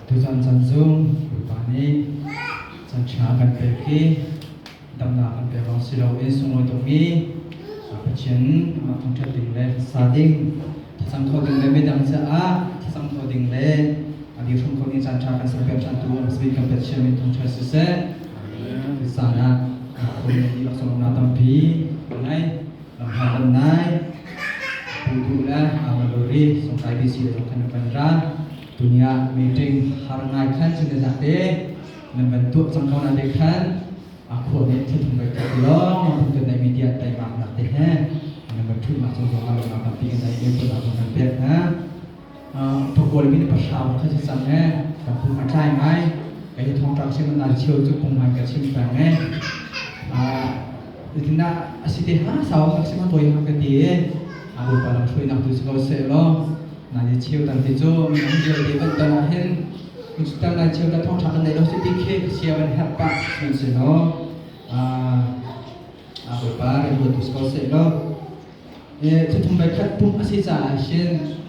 Tuzan caan zung Bawipa nih caan ṭha kan pek i damnak kan pek lawng si loin sunglawi tukmi Pathian amah thangṭhat ding le sa ding, thlacam kho ding le midang caah thlacam kho ding le a dirhram kho ding caan ṭha kan serpiak ṭhantu a kan Pathian min thangṭhat siseh. Zan ah khuami dihlak cungah tampi ngai lamhla kan nai pu duh le amalori songkai bc le zong khan kan ra tunia meeting har ngai khan cun za te nan ban tuah cang ko na te khan a khua nih thithum kai khat lawng phun kan nei media taimak nak te he nan ban thut nak cung zong ah lawng tampi kan nei e pun ah kan pek hna. Pakual mi pahra kha si cang e kan pum a tlai ngai. Kai hi thongtang chim na cheu cu pum ngai ka chim peng e. Itina asi te ha sau ka sim toi ha ka ti e. A Bawipa lam hruainak tu si ko seh law na ni cheu tan ti cu mi ang vial te ban tan ah hin tan nai cheu ta thong tha kan nei lo si ti khe ka sia ban herh pa man se law a Bawipa rin tu si ko seh law Thuthum voi khat pumh a si caah hin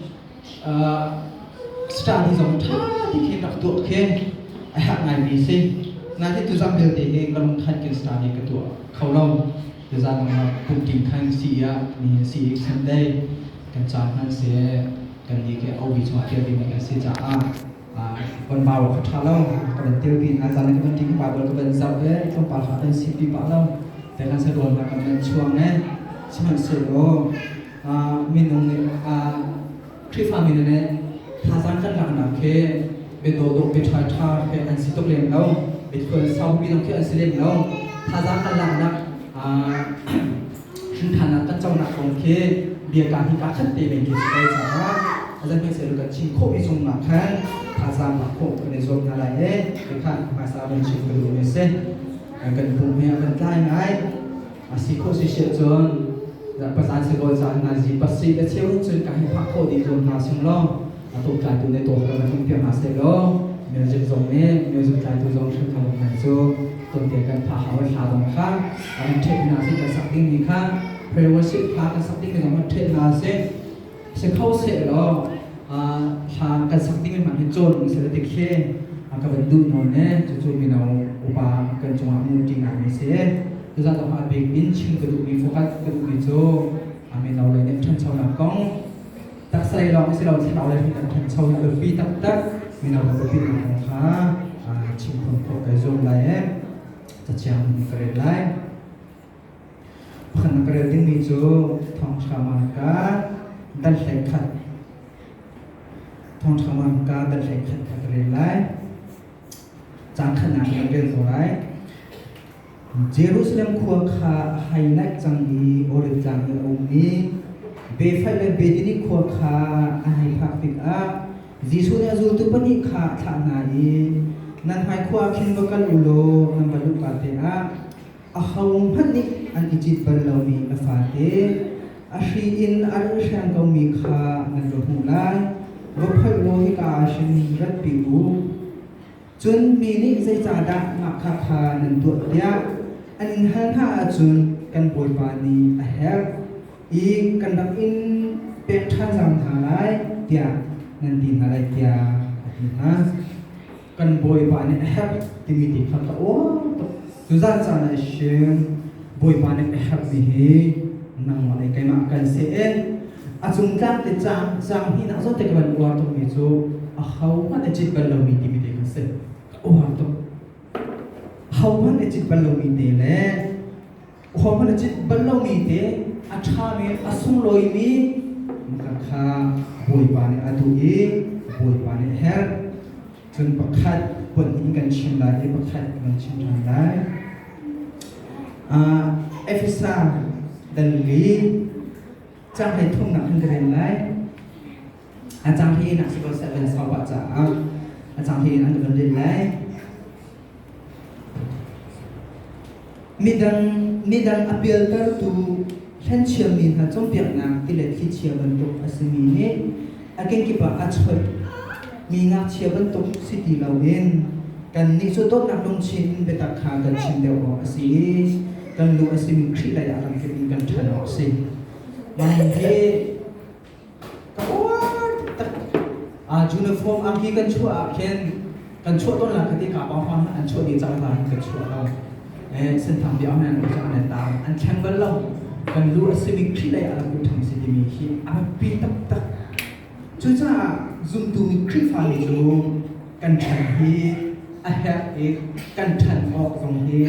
study zong ṭha ti khin rak tuah khi a herh ngaimi si. Nain tuzan belte hi ka lungkhan kin study ka tuah kho lo. Tuzan ah pumting khan si ah ni si Sunday kan caan hman si kan ni khi OB chungah tel dingmi kan si caah kan bau kha ṭha lo. Ka van tel pin ah zan ka van ṭing Bible ka van zoh i tlawmpal kha kan si pi pah lo. Te kan sarual hna kan van chuang e. Sihmanhsehlaw minung nih Khrihfa mi nih thazaang kan laknak khi biadawdawh bia ṭha khi an si tuk lem lo. Biathuan sau mi zong khi an si lem lo. Thazaang kan laknak hrinthannak kan conak kong khi bia ka hi ka khat te men khi si ko caah azan kan chim khawhmi chungah khan thazaang lak khawh kan i zuam hna lai e tikhan hmaisa van chim ka duhmi a si. Kan pum he a kan tlai ngai. A si khawh si siah cun pazan si ko caan na zi pasi le cheu cun ka hei phak khawh dih zuam hna sing law a tuk tlaitu nih tuah kan van piak hna seh law music zong nih music tlaitu zong hrim kha ngai cu tonte kan pha hau hla dong kha an ṭhet hna sih kan sak ding mi kha prayer worship hla kan sak ding mi zong an ṭhet hna sih si kho seh law hla kan sak ding mi hmanh hi cawn seh ti khi ka van duh nawn e. Cucu mino upa kan cungah mun ṭi ngai mi si. Tuzan zong a bik in chim ka duhmi, focus ka duhmi cu mino lei nih ṭhanchonak kong, taksa lei lawng si lo, thlarau lei kan ṭhancho hi a biapi taktak. Mino kan biapitnak kong kha chim khawh khawh kai zuam lai e. Cathiang ka rel lai. Pakhat na ka rel dingmi cu Thawngṭha Marka dal 11. Thawngṭha Marka dal 11 kha ka rel lai. Caang khatnak kan rel ko lai. Jerusalem khua kha a hei naih cang i Oliv Tlang i a ummi Bethphage le Bethany khua kha an hei phak tikah Jesuh nih a zultu pahnih kha a thlah hna i, "Nan hmai khua ah khin va kal u law nan va luhka te ah ahohmanh nih an i cit bal lomi a fate a hri in a rak i hreng komi kha nan va hmuh lai. Va phoih law hika ah hin ratpi u. Cun mi nih zeicahdah mah khakha nan tuah tiah an in hal hna ahcun kan Bawipa nih a herh i kan rak in pek ṭhan zau hna lai tiah nan ti hna lai tiah a ti hna. Kan Bawipa nih a herh timi ti kha ka uar tuk. Tuzan caan ah hin Bawipa nih a herhmi hi nangmah le keimah kan si i a cung tlang te caang caang hnihnak zawn te ka van uar tukmi cu ahohmanh a cit bal lomi timi te kha si. Ka uar tuk. Ahohmanh a cit bal lomi te le ahohmanh a cit bal lomi te a ṭhami a sunglawimi maka kha Bawipa nih a duh i Bawipa nih a herh. Cun pakhat pahnih kan chim lai i pakhat kan chim ṭhan lai. Efesa dal li caang hlei thumnak kan rel lai. A caang hlei nak si ko seh van sau pah caah a caang hlei an van rel lai. Midang midang a pialtertu hlenchiami hna cawnpiaknak ti le thlichia bantuk a simi nih a kenkip ah a choih mi ngakchia bantuk si ti loin kannih cu dawtnak lungchin in biatak kha kan chim deuh awk a si i kan lu a simi Khrih lei ah lamkip in kan ṭhan awk a si. Mah hi ka uar taktak. Uniform angki kan chuah ah khin. Kan chuah tawn la kati ka pang hon an chuah dih cang la kan chuah lo. Senthang bia an an ta an thleng bal lo. Kan lu a simi Khrih lei ah rak thang si timi hi a biapi taktak. Cucaah zumtu mi Khrihfa mi cu kan ṭhan hi a herh i kan ṭhan awk zong hi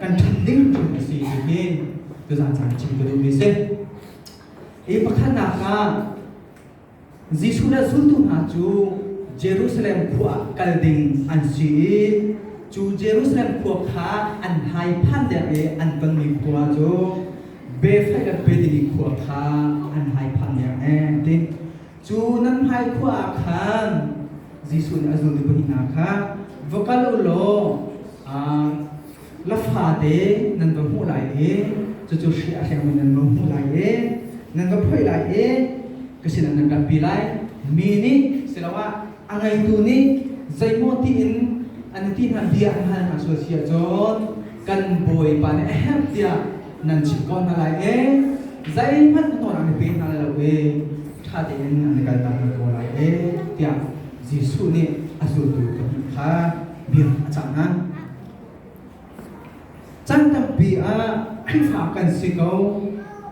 kan ṭhan ding hrim a si ti hi tuzaan caan chim ka duhmi si. Hi pakhatnak ah Jesuh le zultu hna cu Jerusalem khua ah kal ding an si i cu Jerusalem khua kha an hai phan deng i an tonmi khua cu Bethlehem le Bethany khua kha an hai phan deng e ti. Cu nan hmai khua ah khan Jesuh nih a zultu pahnih hna kha va kal u law la fate nan va hmuh lai i cucu hri a hrengmi nan va hmuh lai i nan va phoih lai i ka sinah nan ratpi lai. Mi nih siloah a ngeitu nih zeimaw tiin an ti hna bia an hal hna sual si ahcun kan Bawipa nih a herh tiah nan chim ko hna lai i zeihmanh nawl an i pe hna lai lo i ṭha tein an i kaltak hna ko lai i tiah Jesuh nih a zultu pahnih kha bia a cah hna. Caan tampi ah Khrihfa kan si ko,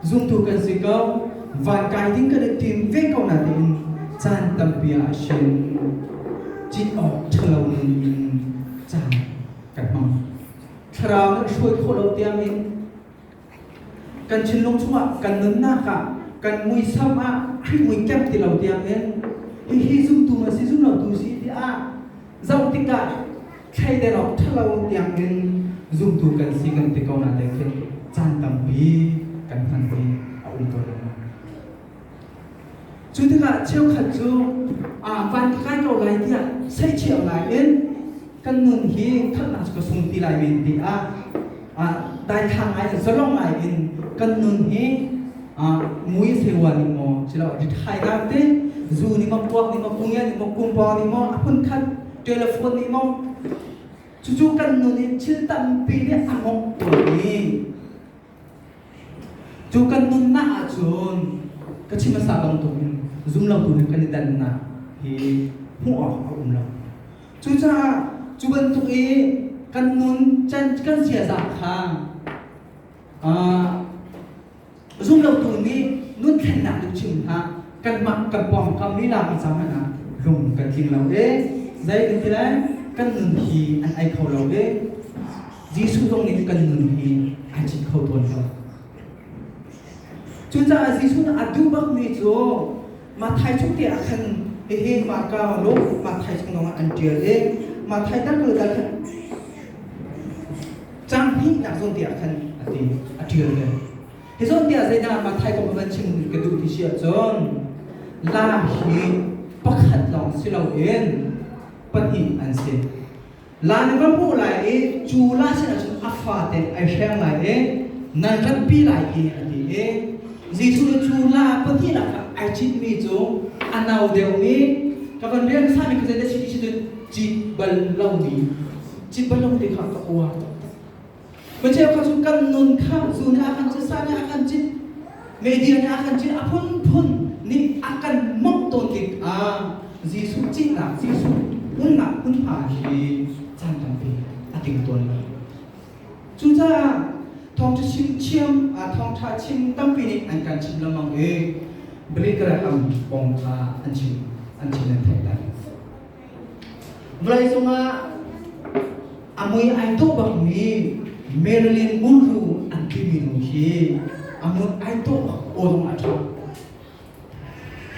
zumtu kan si ko, van kai ding kan i tim ve ko nain caan tampi ah shin cit awk ṭhalo nun in caan kan hmang. Thlarau nih hruai khawh lo tiangin kan thinlung chungah kan nunnak ah kan muisam ah Khrih mui kemh ti lo tiangin hihi zumtu ma si zum lo tu si tiah zoh tikah thleidan awk ṭhalo tiangin zumtu kan si kan ti ko na te khin caan tampi kan hman hi a um tawn lengmang. Cu tikah cheukhat cu van ka kai ko lai tiah seichiah ngai in kan nun hi khamhnak cu ka sung ti lai men ti ah daithlang ngai in zalong ngai in kan nun hi mui sewa nih maw silo rithainak te zu nih maw kuak nih maw kungia nih maw kungpawng nih maw a phun khat telephone nih maw cucu kan nun in thil tampi nih a ngok tawn i Cu kan nunnak ahcun ka chim hmasa bantukin zumlotu he kan i dannak hi hmuh awk a um lo. Cucaah cu bantuk i kan nun can kan ziaza kha zumlotu nih nun thlennak duh chim hna kanmah kan pawngkam lila mi ca hmanh ah lung kan tling lo i zei kan ti lai kan nun hi an ei kho lo i Jesuh zong nih kan nun hi ai chit kho tawn lo. Cucaah Jesuh nih a duh bakmi cu Matthai chung te ah khan hihi Marka lo Matthai chung zongah an ṭial i Matthai dal kul dal khan cang hnihnak zawn te ah khan a ti a ṭial ve. Hi zawn te ah zeidah Matthai kong van chim ka duh ti si ahcun la hi pakhat lawng si loin pahnih an si. La na va hmuh lai i cu la sinah cun a fate ai hreng lai i nan ratpi lai i a ti i Jesuh nih cu la pahnih lakah ai citmi cu a no deuhmi ka van rian sami ka zeidah si ti si cun cit bal lomi cit bal lo ti kha ka uar taktak. Macheu kha cu kan nun kha zu nih a kan cit sa nih a kan cit media nih a kan cit a phunphun nih a kan mawngh tawn tikah Jesuh citnak Jesuh umnak hmunhma hi caan tampi a ting tawn lo. Cucaah thawngṭha chim thiam thawngṭha chim tampi nih an kan chim lengmang i Billy Graham kong kha an chim an chim nan theih lai. Vawleicung ah a mui ai dawh bakmi Marilyn Monroe an timi nu hi a mui ai dawh bak aw zong a ṭha.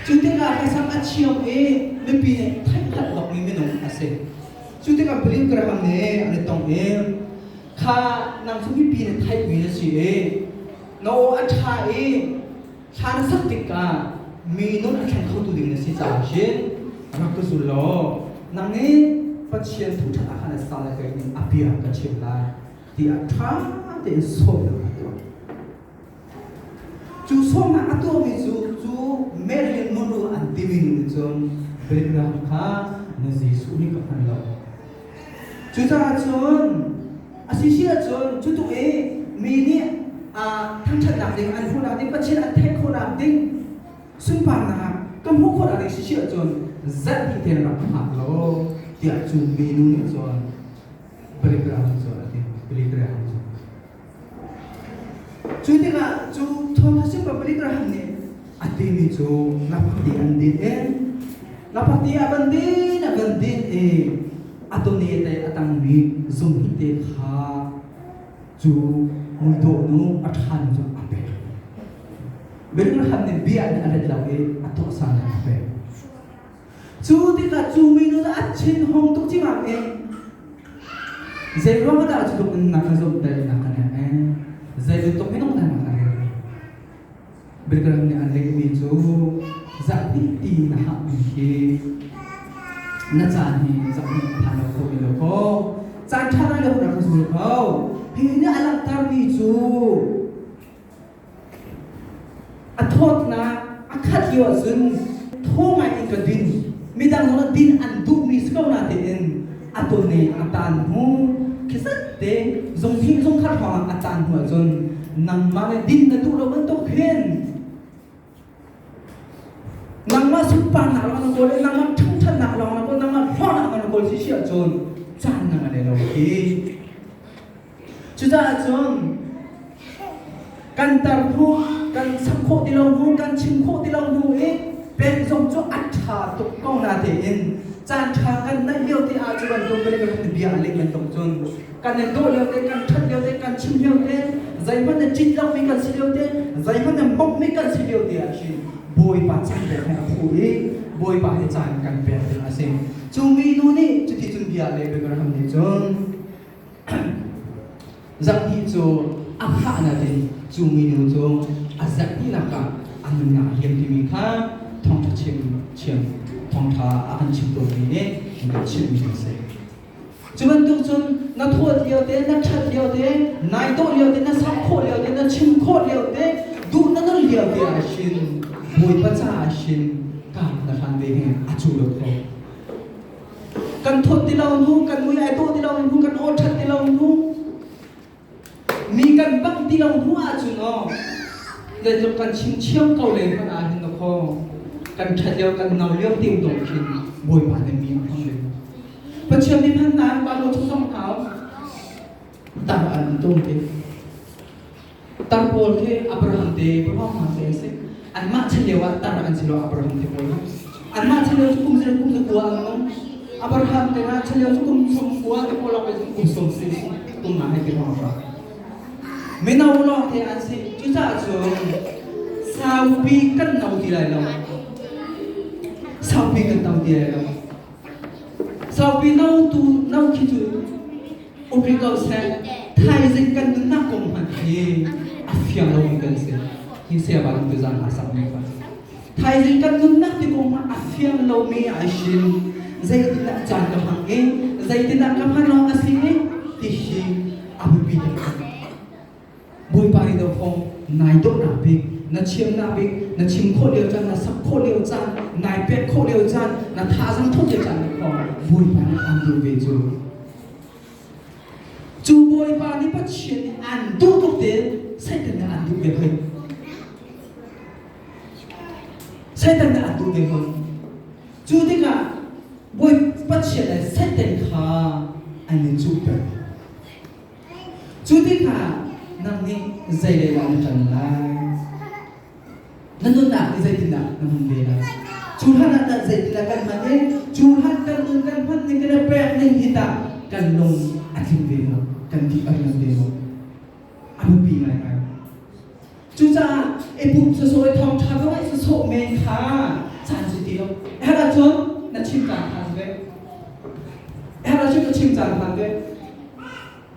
Cu tikah hlasak a thiam i mipi nih theihhngalh bakmi minung a si. Cu tikah Billy Graham nih an i tong i kha nang cu mipi nih theihmi na si i na aw a ṭha i Thla na sak tikah mi nun a thleng khotu ding na si caah hin rak ka zul law nang nih Pathian thangṭhat ah khan a sa le kei nih a bia ka chim lai tiah ṭha tein sawmnak a tuah. Cu sawmnak a tuahmi cu cu Marilyn Monroe an timi nu nih cun Billy kha na Jesuh nih ka hman lo. Cucaah cun a si si ahcun cu tuk i mi nih thangṭhatnak ding an hmuhnak ding Pathian an theih khawhnak ding sunparnak ka hmuh khawhnak ding si si ahcun zarh hnih te rak hngak law. Tiah cu minu nih cun Billy Graham cu a ti. Billy Graham cu. Cu tikah cu thawngtha chimpa Billy Graham nih a timi cu ngaphakti an din i ngaphakti a van din a van din i a tone te a tangmi zung te kha cu muidawh nu a ṭha nu cu a pek. Billy Graham nih bia nih a let lo i a tuahsa nih a pek. Cu tikah cu minu cu a thin hung tuk cimam i zei ruang dah cu tuk in na ka zumh na ka nek eh zei bantuk minung dah na ka rel? Billy Graham nih an lehmi cu zarhhnih ti na hahmi hi na caan hi zarhhnih a phan lo kho mi lo kaw caan ṭha lai lo rak ka zul ko. Hi nih a langhtermi cu a thawtnak a khat lio ahcun thaw ngai in ka din. Midang zong din an duhmi si ko natein a tone a taan hnu khisat te zungthing zungkhat hrawng ah a taan hnu ahcun nangmah le din na duh lo bantuk hin nangmah sunparnak lawng na kawl i nangmah ṭhangṭhannak lawng na kawl, nangmah hlawknak na kawl si si ahcun caan na ngei lo hi. Cucaah cun kan tar hnu, kan sak khawh ti lo hnu, kan chim khawh ti lo hnu i pek zong cu a ṭha tuk ko natein caan ṭha kan neih lio te ah cu bantuk kan bia a leh bantuk cun kan i dawh lio te, kan ṭhat lio te, kan chim lio te, zeihmanh na cit lomi kan si lio te, zeihmanh na mokmi kan si lio te ah khin Bawipa caan pek he a phu i Bawipa he caan kan pek ding a si. Cu minu nih cuti cun bia le Abraham nih cun zarhhnih cu a hngah nain cu minu cu a zarhhnihnak ah a nunnak a liam timi kha thawngṭha chim chim thawngṭha a kan chim tawnmi nih an kan chimhmi a si. Cu bantuk cun na thawt lio te, na ṭhat lio te, nai dawh lio te, na sak khawh lio te, na chim khawh lio te, duh na nun lio te ah hin Bawipa caah hin kar na hlan ve hi a cu lo kho. Kan thawt ti lo hnu, kan mui ai dawh ti lo hnu, kan aw ṭhat ti lo hnu, mi kan bang ti lo hnu ahcun aw zeitluk kan chim thiam ko len hmanh ah hin khaw kan ṭhat lio kan no lio ti dawh khin Bawipa nih mi a hmang len. Pathian nih hman hna pa lo chung zong hau tar an tum te. Tar pawl khi Abraham te Abraham hna se si. Anmah chan lio ah tar an si lo Abraham te pawl. Anmah chan lio cu kum zero kum zakua an nung. Abraham te hna chan lio cu kum sawm kua te pawl lawng kum sawm si kum nga hei ti hrawng hrawng. Mino lawng te an si. Cucaah cun saupi kan no ti lai lo. Saupi kan no ti lai lo. Saupi no tu no khi cu upri ko seh. Thaizing kan nunnak kong hmanh hi a fiang lomi kan si. Hi saya tu zan hna sak mi kha. Thaizing kan nunnak ti kong a fiang lomi a sin. Zeitindah caan ka hmang i zeitindah ka hman lawng a si i ti hi a biapi tuk. Bawipa nih dawhfawng nai dawhnak bik, na thiamnak bik, na chim khawh lio caan, na sak khawh lio caan, nai pek khawh lio caan, na thazang thawt lio caan kong Bawipa nih an duh ve cu. Cu Bawipa nih Pathian nih an duh tuk te Satan nih an duh ve hoi. Satan nih an duh ve hoi. Cu tikah Bawi Pathian le Satan kha an i cuh peng. Cu tikah nang nih zei lei dah na ṭan lai? Na nunnak nih zeitindah na hman ve lai? Cu hlan ah dah zeitindah kan hman i cu hlan kan nun kan hman ning kan i pek ning hi tah kan lung a tling ve maw? Kan di a riam ve maw? A biapi ngaingai. Cucaah i pumh sawsawh i thawngṭha ka ngaih sawsawh men kha caan si ti lo. Herh ahcun na chim caan phan ve. Herh ahcun ka chim caan phan ve.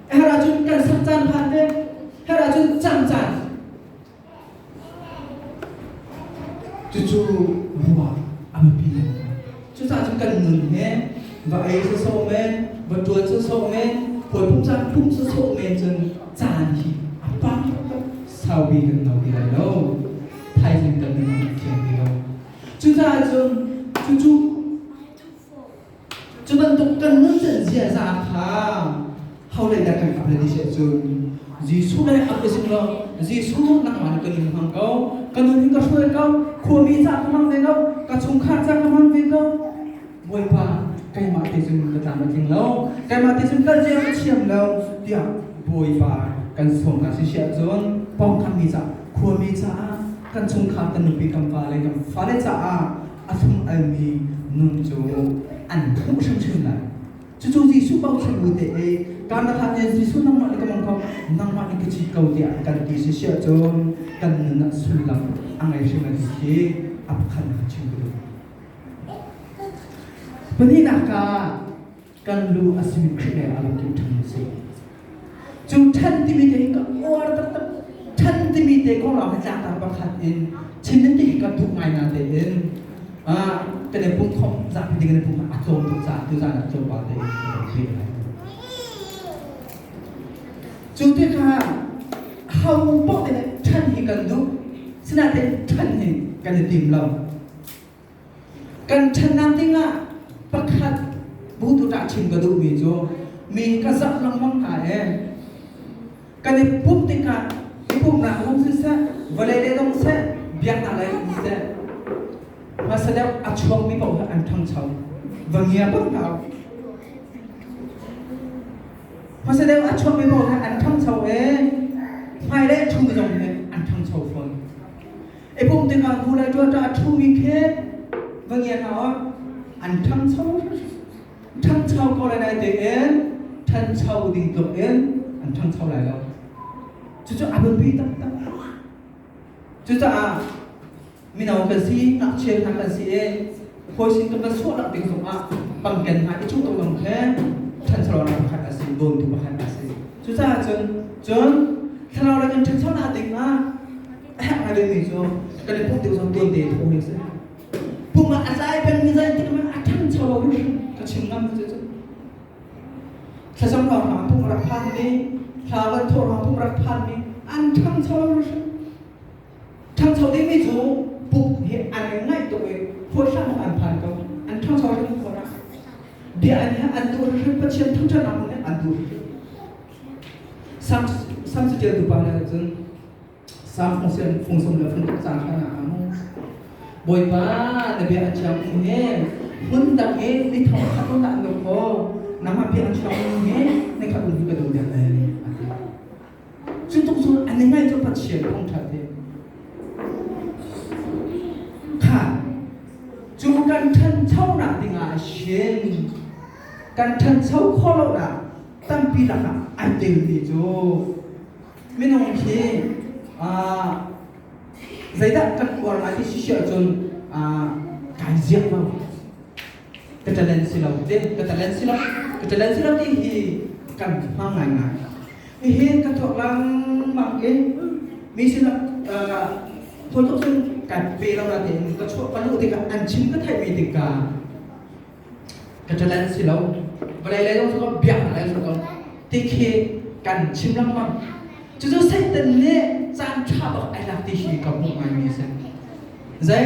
Herh ahcun kan sak caan phan ve. Herh ahcun cam caan. Cucu ruah a biapi ngaingai. Cucaah cun kan nun he va ei sawsawh men, va ṭuan sawsawh men, hawi pum caan pum sawsawh men cun caan hi a pam saupi kan no ti lai lo. Thaizing kan nun a fiang ti lo. Cucaah cun cucu cu bantuk kan nun can ziaza kha ho lei dah kan ap le ti si ahcun Jesuh lei ap i sing law Jesuh nangmah nih ka nun hmang ko, ka nun hi ka hruai ko, khuami ca ka hmang ve ko, ka chungkhar ca ka hmang ve ko. Bawipa, Keimah te cun ka tlam a tling lo, keimah te cun kal cia ka thiam lo tiah Bawipa kan sawm hna si ahcun pawngkam mi caah, khuami caah, kan chungkhar, kan nupi, kan vale, kan fale caah a thlum almi nun cu an hmuh hrimhrim lai. Cucu Jesuh bochan bu te i karlak ah Jesuh nangmah nih ka mang ko, nangmah nih ka chit ko tiah kan ti si ahcun kan nun ah sullam a ngei hrim lai ti khi a pakhat ka chim ka duh. Pahnihnak ah kan lu a simi Khrih le a lungkim ṭhan a si. Cu ṭhan timi te hi ka uar taktak. Ṭhan timi te konglam hi tlangtar pakhat in chim in ti hi ka duh ngai na tein kan i pum khawm zapi ding in pum a tlawm tuk caah tuzan ah tlawmpal te in ka pe lai. Cu tikah ho paoh te ṭhan hi kan duh. Sinain ṭhan hi kan i tim lo. Kan ṭhannak dingah pakhat butu ṭah chim ka duhmi cu mi ka zoh lengmang hna i kan i pumh tikah i pumhnak zong siseh, vawlei lei zong seh, biaknak lei zong siseh, hmasa deuh a chuakmi paoh hi an ṭhangcho. Va ngia bak hna u. Hmasa deuh a chuakmi paoh hi an ṭhangcho i hmailei a ṭhumi zong hi an ṭhangcho fawn. I pumh tikah hnu le ṭuaṭa a ṭhumi khi va ngia hna u. An ṭhangcho ṭhangcho ko lai nai tein ṭhancho ding tluk in an ṭhangcho lai lo. Cucu a biapi taktak. Cucaah mino kan si, ngakchia hna kan si i hawi sin kan van suah ding zongah pangken hna i cuh tuk zong khi ṭhancho pakhat a si, dawntu pakhat a si. Cucaah cun cun thlarau lei kan ṭhanchonak ding ah a herh ngai dingmi cu kan i pumh tik zong tuan te thaw hi a si. Pum ah a zai peng mi zai tik ah a ṭhangcho lo hrim ka chim ngam cu cu. Thlacam ruang ah pum rak phan mi, thla van thawh ruang pum rak phan mi an ṭhangcho lo hrim. Ṭhangcho dingmi cu pum hi an i ngaih tuk i khuahlam an phan ko. An ṭhangcho hrim khawh Bia an hi an duh hrim Pathian thangṭhatnak hmun hi an duh hrim. Sam Sam caṭialtu pa nih cun Sam fung sian fung sum le fung cang hlan ah mu. Bawipa na bia an chiang mu he hmun dang i ni thong khat un an dok ko nangmah bia an chiang mu he ni khat un ka duh dek le ati. Cu tuk cu an i ngai cu Pathian thong ṭhat he. Kha cu kan ṭhanchonak dingah shin kan ṭhancho khawh lonak tampi lakah ai telmi cu minung khi zeidah kan uar lai ti si ahcun kai ziak lo ka talent si lo te ka talent si lo ka talent si lo ti hi kan hmang ngai ngai hihi ka tuak lengmang i mi sinah thol tuk cun kai pe lo na tein ka chuah ka luh tikah an chim ka theihmi tikah ka talent si lo vawlei lei zong cu biak lei zong ko ti khi kan chim lengmang cucu Satan nih caan ṭha bak ai lak ti hi ka hmuh ngaimi a si zei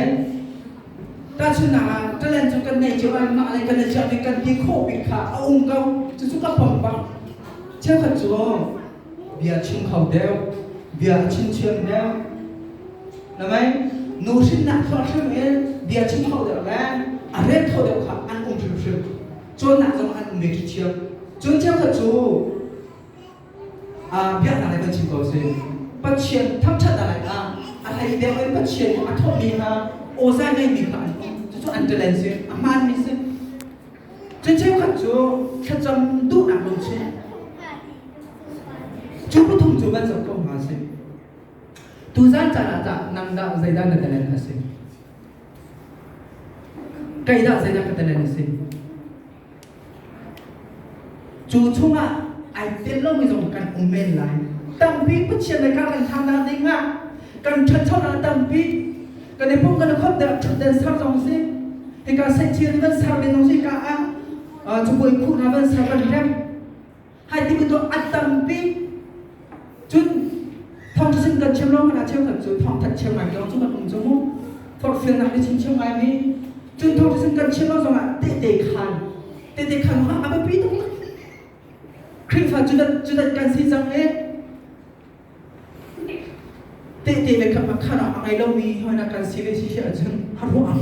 tahchunhnak ah talent cu kan nei cio ai mah le kan i chiah kan ti khawh bik kha a um ko cucu ka pom bak cheukhat cu bia chim kho deuh bia chim thiam deuh Namai nu hrinnak thluak hrim in bia chim kho deuh le a ret kho deuh kha an um hrimhrim. Cawnnak zong an um ve ṭhiam. Cun cheukhat cu biaknak lei kan chim ko si. Pathian thangṭhatnak lei ah a hlei deuh in Pathian nih a thawhmi kha awzai ngeimi kha an um. Cucu an talent si, a hmaanmi si. Cun cheukhat cu thlacam duhnak lungchim. Cu pathum cu van zoh ko hna sih. Tuzan caan ah tah nang dah zeidah na talent a si? Kei dah zeidah ka talent a si? Cu chungah ai tel lomi zong kan um men lai. Tampi Pathian le kan thannak ding ah kan ṭhanchonak tampi kan i pum kan i khop deuh ṭhutden ser zong si hika sehthil van ser men zong si ka ah cabuai khuh hna van ser van rem Hai ti bantuk a tampi cun thawngṭha chim kan chim lo hmanh ah cheukhat cu thawngthat chim ngai lawng cu kan um cu mu forhfialnak nih chim chim ngai mi cun thawngṭha chim kan chim lo zongah tehte khan tehte khan kha a biapi tuk Khrihfa cudat cudat kan si cang i tehte le khat khan a ngei lomi hoi kan si ve si si ahcun a ruah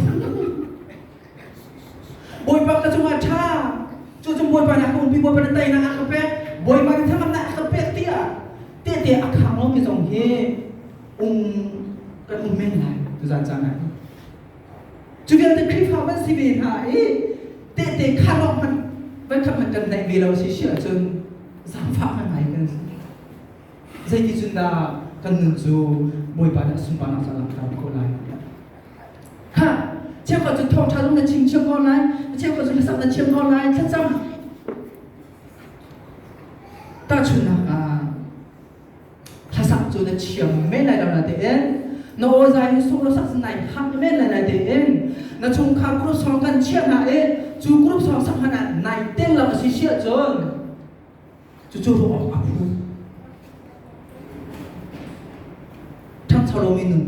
Bawipa ka cungah ṭha. Bawipa nih a ka umpi, Bawipa nih teinak a ka pek, Bawipa nih thangamnak a ka pek tiah tehte a khang lomi zong hi um kan um men lai tuzan caan ah. Cu vialte Khrihfa van si ve hna i tehte khan awk hmanh van khat hmanh kan neih ve lo si si ahcun zaangfah ngai kan si. Zeiticun dah kan nun cu Bawipa nih a sunparnak cu a langhter khawh lai? Kha cheukhat cu thawngṭha zong na chim thiam ko lai, cheukhat cu hlasak na thiam ko lai, thlacam. Tahchunhnak ah hlasak cu na thiam men lai lo na tein na aw zai hi sung sak nai hak men lai lai tein na chungkhar group song kan chiah hna i cu group song sak hmanh ah nai tel lo a si si ahcun Cucu ruah awk a phu. Ṭhangcho lomi nun.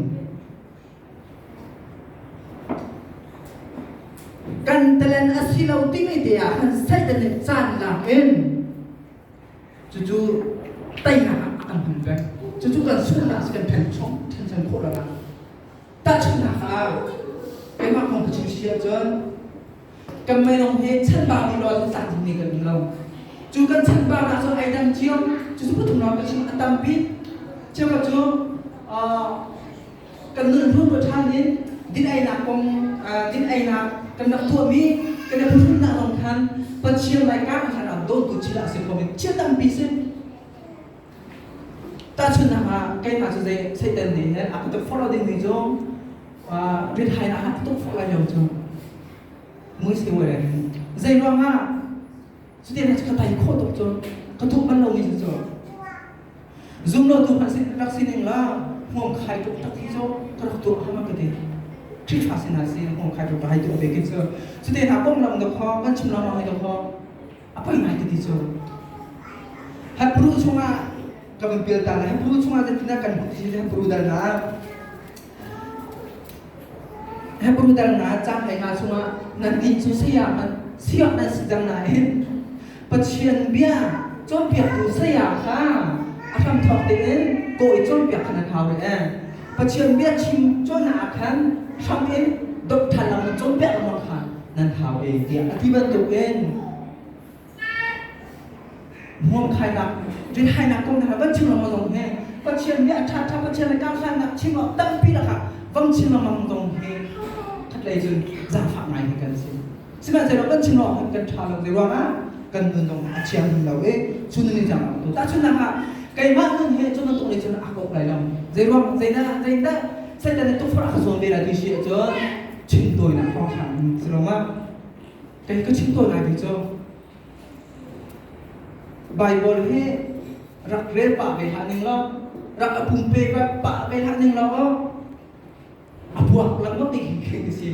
Kan talent a si lo timi te ah khan Satan nih caan lak in cucu teinak ah a kan hman peng. Cucu kan sunghnak si kan ṭhen chung ṭhenchen khawh lo nak. Tahchunhnak ah keimah kong ka chim si ahcun Kan minung hi chanbau nih law cun tlak ding kan um lo. Cu kan chanbaunak cu ai dang cio. Cucu pathum lawng ka chim a tampi. Cheukhat cu kan nun hlun ko ṭhan in din einak kong din einak kan rak tuahmi kan i phuhrunnak zong khan Pathian lai kar khan ah dawtu thil a si kho mi thil tampi si. Tahchunhnak ah keimah cu zei Satan nih hin a ka tukforh lo dingmi cu rit-hai ah a tukforh lai lo cu. Mui si wei zei ruangah cutin ka tai khawh tuk cu ka thup bal lomi cu cu zum lo tu hmanh rak sining la hmuam khai tuk tak hi cu ka rak tuah hama ka ti Khrihfa sin ah si hmuam khai tuk ka hai tuah ve ki cu cute hna kong lam da kho kan chim lam hai da kho a poi ngai ka ti cu Hebrew chungah ka van pial ta la Hebrew chungah zeitindah kan hmuh ti si Hebrew dal na Hebrew dal caang 15 chungah nannih cu saya hmanh siak nan si cang nain Pathian bia cawnpiaktu saya kha a hramthawk tein kaw i cawnpiak kha nan hau rih ee. Pathian bia chim cawnnak ah khan hram in dawp ṭhan lengmang cawnpiak lengmang kha nan hau ee tiah a ti bantukin Muangkhainak, rinhainak kong hna van chim lengmang zong hi Pathian nih a ṭhaṭha Pathian le karhlannak chim ah tampi lakah vang chim lengmang zong hi khatlei cun zaangfah ngai hi kan si. Sihmanhsehlaw kan chim lawng kan ṭha lo zei ruangah kan nun zong a thiang lo i cu nun in cang tu. Tahchunhnak ah keimah nun hi cu bantuk nih cun a kok lai lo. Zei ruang zeidah zeidah Satan nih tukforh a ka zuam ve lai ti si ahcun chim tawinak hrawnghrang si lo ma Kei ka chim tawn lai ti cu Bible hi rak rel pah ve hlah ning law rak a pumpe pah ve hlah ning law a buak lengmang ding khi kan si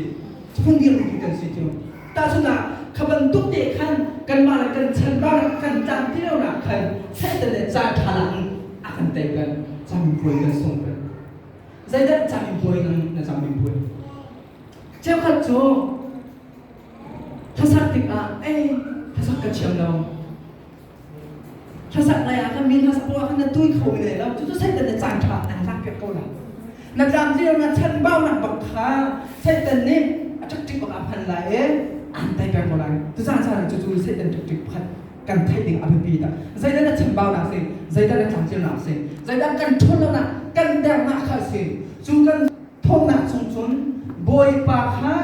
phun dir khi kan si cu tahchun ah kha bantuk te khan kanmah le kan chan ba kan tlang ti lo nak khan Satan le ca ṭha lang a kan tei kan camipuai kan sung kan zeidah camipuai na camipuai cheukhat cu Hlasak tikah ei hlasak ka thiam lo. Hlasak lai ah khan mi hlasak lo ah khan na tui kho mi lo. Cucu Satan nih caan ṭha an lak piak ko lai. Na tlamtling na chanbaunak bak kha Satan nih a ṭikṭik bak ah hman lai i an tei peng ko lai. Cucaah caan cucu Satan ṭikṭik pakhat kan theih ding a biapi tak. Zeidah na chanbaunak si? Zeidah na tlamtlinnak si? Zeidah kan ṭhawn lonak, kan dernak kha si? Cu kan thawngnak chung cun Bawipa kha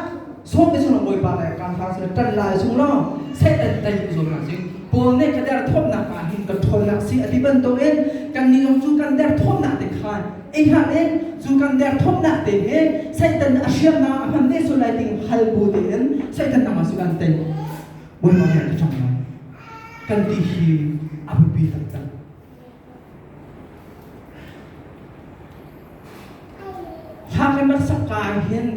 sawm te chung Bawipa le kan hla sila ṭan lai chung law Satan tei zuam na si Paul nih ka der thawmnak ah hin ka ṭhawnnak si a ti bantukin kan nih zong cu kan der thawmnak te khan ei hlan in cu kan der thawmnak te he Satan a hriamnam a hman te sul lai ting hal bu tein Satan nangmah su kan tei Bawipa nih ka ṭang lai kan ti hi a biapi taktak. Hla kan rak sak ka ah hin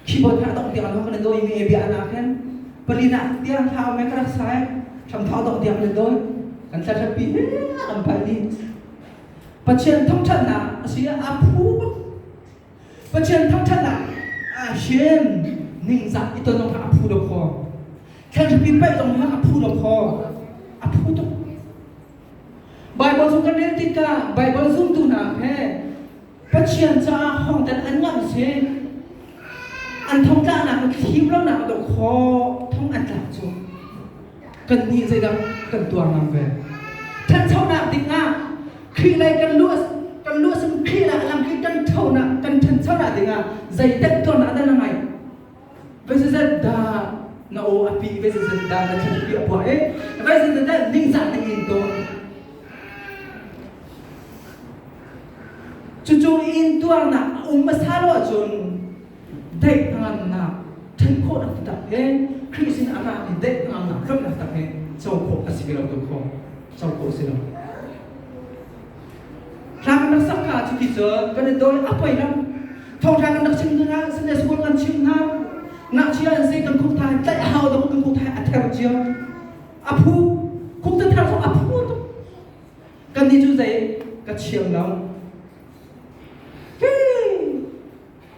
keyboard kha dong tiang kan dawi mi bia na khin palina tiang thau me ka rak sai tham thau dong tiang kan dawi kan thla pi he kan pal ni Pathian thangthatnak a si a phu Pathian thangthatnak a hin ningzak i ton zong kha a phu lo kho thla pi paih zong kha a phu lo kho a phu tuk Baibal chung kan rel tikah Baibal zumtu hna he Pathian caah hongtan an ngamh si. An thongtlaknak thim lonak dawh khawh thong an tlak cu. Kan nih zeidah kan tuar ngam ve? Ṭhanchonak dingah Khrih lei kan luh kan luh sim Khrih lah lam khi kan ṭhonak kan ṭhanchonak dingah zeitek tuarnak dah na ngai? Vai zeizat dah na aw a pi, vai zeizat dah na thlan pi a puah i, vai zeizat dah ningzah na in tawn? Cucu in tuarnak a um hmasa lo ahcun daih hnangamnak, ṭhen khawhnak taktak he Khrih sin a rami daih hnangamnak, lawmhnak tak he co khawh a si ve lo tu kho, co khawh a si lo. Hla kan rak sak ka cuti cun kan i dawi a poi ram. Thawngṭha kan rak chim hna, Sunday school kan chim hna. Ngakchia an si kan khuk thai tlaih a hau dong kan khuk thai a ther cio. A phu khuk te ther zong a phu tuk. Kan nih cu zei ka thiam lo.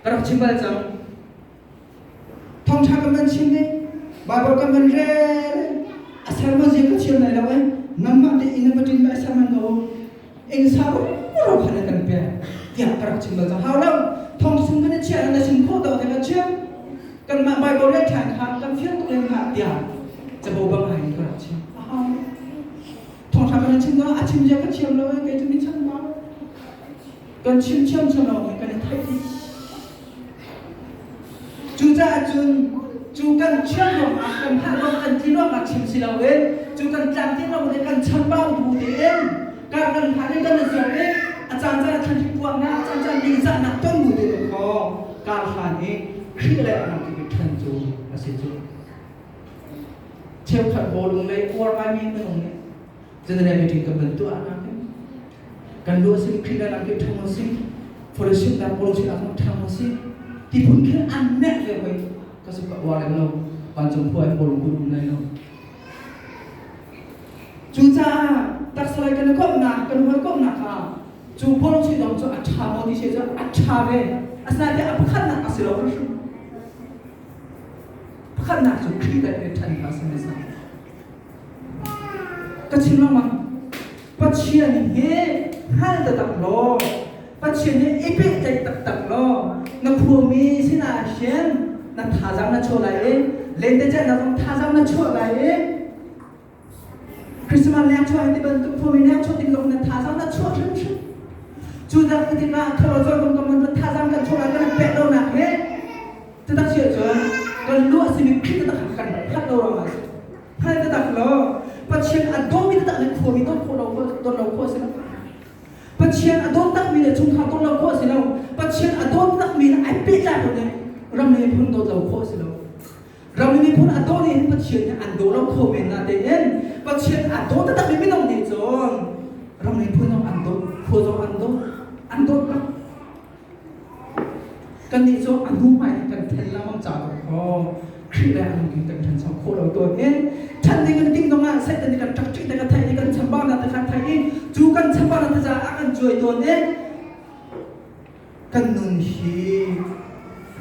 Ka rak chim bal cang. Thawngṭha kan van chim i Baibal kan van rel a sermon zia ka thiam lai lo eh. Nangmah te inn na va ṭin lai sermon ko. Ing sa ro khan na kan pek tiah ka rak chim bal cang. Hau lo. Thawng sung kan i chiah na chim khawh dawh te ka chim. Kanmah Baibal rel ṭhan kha kan fiang tuk len hlah tiah cabo bang hai in ka rak chim. A hau. Thawngṭha kan chim ko a chim zia ka thiam lo eh kei cu mi chan ba. Kan chim thiamthiam lo kan i theih dih. Cucaah cun cu kan thiam ruangah kan hngalh ruang kan ti ruangah chim si loin cu kan tlamtlin lo le kan chambau bu tein kar kan hlan in kan i zuam i a caan caan ah thlanhri puaknak a caan caan ningzahnak ton bu tein khaw kar hlan i Khrih le a rak i ṭhan cu a si cu. Cheukhat bawlung lei uar ngaimi minung nih general meeting kan van tuah nakin kan lu a si Khrih le lam ṭhang a si fellowship dah fellowship ah ṭhang a si ti phun khin an nek ve hoi ka su ka uar lem lo vancung khua in bawlung kun um lai lo cucaah taksa lei kan i komhnak kan hawikomhnak kha cu bawlung chuih dong cu a ṭha maw ti si cu a ṭha ve asinain a pakhatnak a si lo hrim pakhatnak cu Khrih le ṭhan kha a si hmasa Ka chim lengmang. Pathian hi hngal taktak law, Pathian hi i pehtlaih taktak law, na khuami sinah hin na thazaang na chuah lai i, lentecelhnak zong thazaang na chuah lai i, Christmas leng chuah hi ti bantuk khuami leng chuah tik zong na thazaang na chuah hrimhrim. Cu dak tikah thawlo cawn kan kan kan thazaang kan chuah lai kan pek lonak hi Cutak si ahcun kan lu a simi Khrih taktak kha kan hngalh lo ruangah a si. Hngal taktak law Pathian a dawmi taktak le khuami dawt khawh lo dawt lo khawh a si lo. Pathian a dawt takmi le chungkhar dawt lo khawh a si lo. Pathian a dawt takmi le ai pehtlai lo nih ram le miphun dawt lo khawh a si lo. Ram le miphun a daw nih hin Pathian nih an daw lo kho men natein Pathian a daw taktakmi minung nih cun ram le miphun zong an dawt, khua zong an dawt, an dawt bak. Kannih cu a hnu hmai in kan then lengmang ca khaw Khrih le a nung kan ṭhancho khawh lo tawn i ṭhan ding kan timh zongah Satan nih kan ṭakṭih te kan theih i kan chambaunak te khan theih i cu kan chambaunak te caah a kan cuai tawn i kan nun hi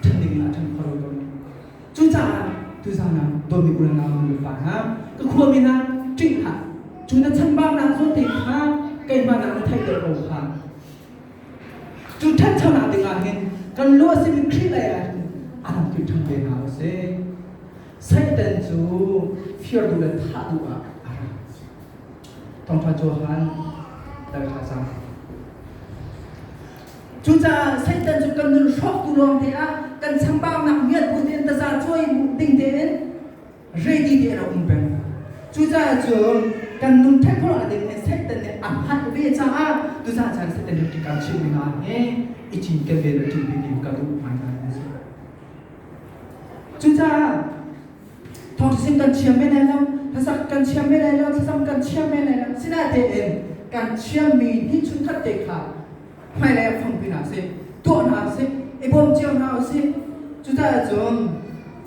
ṭhan ding ah ṭhan kho lo tawn. Cucaah tuzaan ah dawtmi u le nau nu le pa hna ka khuami hna ṭih hlah cu na chambaunak zawn te kha keimah nak na theih deuh ko kha Cu ṭhanchonak dingah hin kan lu a simi Khrih lei ah hin a rak ṭih ṭhan ve hna usih. Satan cu fir duh le thah duh ah a ra. Thawngṭha Johan dal ṭha cang. Cucaah Satan cu kan nun hrawktu lawng te ah kan chambaunak ngiat bu tein taza cuai ding tein ready te a um peng. Cucaah cun kan nun ṭhen khawh ding in Satan nih a hngalh ve caah tuzaan caan Satan nih kan chimmi hna hi i cinken ve le ṭih bik in ka duh ngaingai a si. Cucaah thawngṭha kan chiam men lai lo, hlasak kan chiam men lai lo, thlacam kan chiam men lai lo. Sinain kan chiammi hi chunkhat te kha hmailei ah fangpi hna sih, tuah hna usih, i bawm cio hna usih. Cucaah cun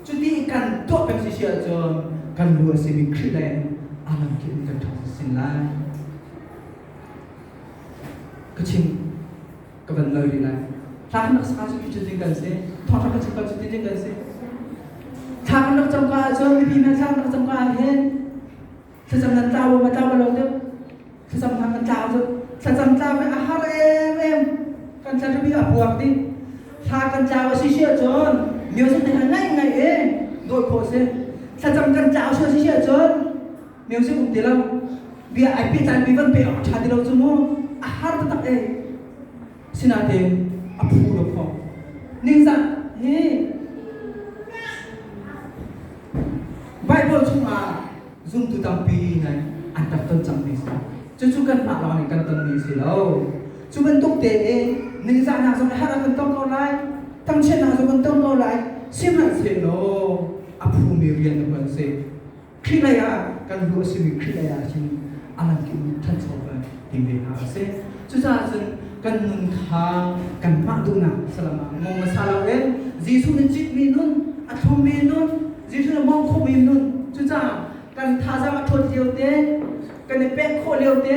cuti kan tuah peng si si ahcun kan lu a simi Khrih lei a lamkip in kan ṭhang sin lai. Ka chim ka van loi rih lai. Hla kan rak sa cu cu ding kan si. Thawngṭha kan chim ka cu ding kan si. Thla kan rak cam ka ahcun mipi hna thla kan rak cam ka ah hin thlacam nan tlau ma tlau lo deuh thlacam hna kan tlau cu thlacam tlau hi a har em em kan thla bi a puak dih thla kan tlau a si si ahcun music te ngai ngai e dawt khawh si thlacam kan tlau si si ahcun Music um ti lo. Bia ai pehtlai mi van pe awk a ṭha ti lo cu mu. A har taktak e. Sinain a phu lo kho. Ningzah hi Bible chungah zumtu tampi nih an rak ton cangmi si. Cucu kanmah lawng nih kan tonmi si lo. Cu bantuk tein ningzahnak zong har ah kan tong ko lai, thangchiatnak zong kan tong ko lai, sihmanhsehlaw a phumi rian na kan si. Khrih lei ah kan lu a simi Khrih lei ah cun a lamkip nih ṭhancho kan ti ve hna a si. Cucaah cun kan nun kha kanmah duhnak salam ah mong hmasa loin Jesuh nih citmi nun, a thlummi nun, Jesuh nih mong khomi nun, cucaah kan thazaang a ṭhawt lio te, kan i pek khawh lio te,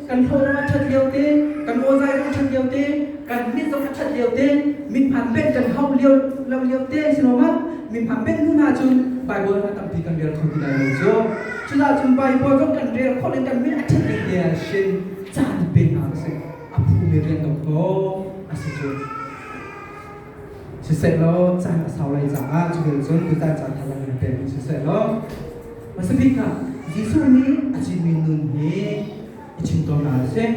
kan hlawh a ṭhat lio te, kan awzai zong a ṭhat lio te, kan mit zong a ṭhat lio te, mithman benh kan hauh lio lo lio te si lo ma? Mithman benh hnu hna cun Bible a tampi kan rel kho ti lai lo cu. Cucaah cun Bible zong kan rel khawh le kan mit a ṭhat ning te ah shin caan pe hna usih. A phumi rian dok a si cu. Siseh law caan a sau lai caah cu vel cun tutan caan tha lang in pek in siseh law hmasa bik ah Jesuh nih a chimmi nun hi i chim tawn hna usih.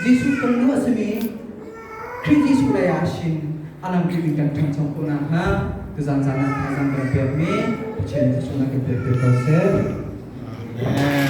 Jesuh kan nu a simi Khrih Jesuh lei ah shin a lamkip in kan ṭhangcho khawh nakhnga tuzan zan ah thazaang kan pekmi Pathian nih thluachuahnak kan pek te ko seh. Amen.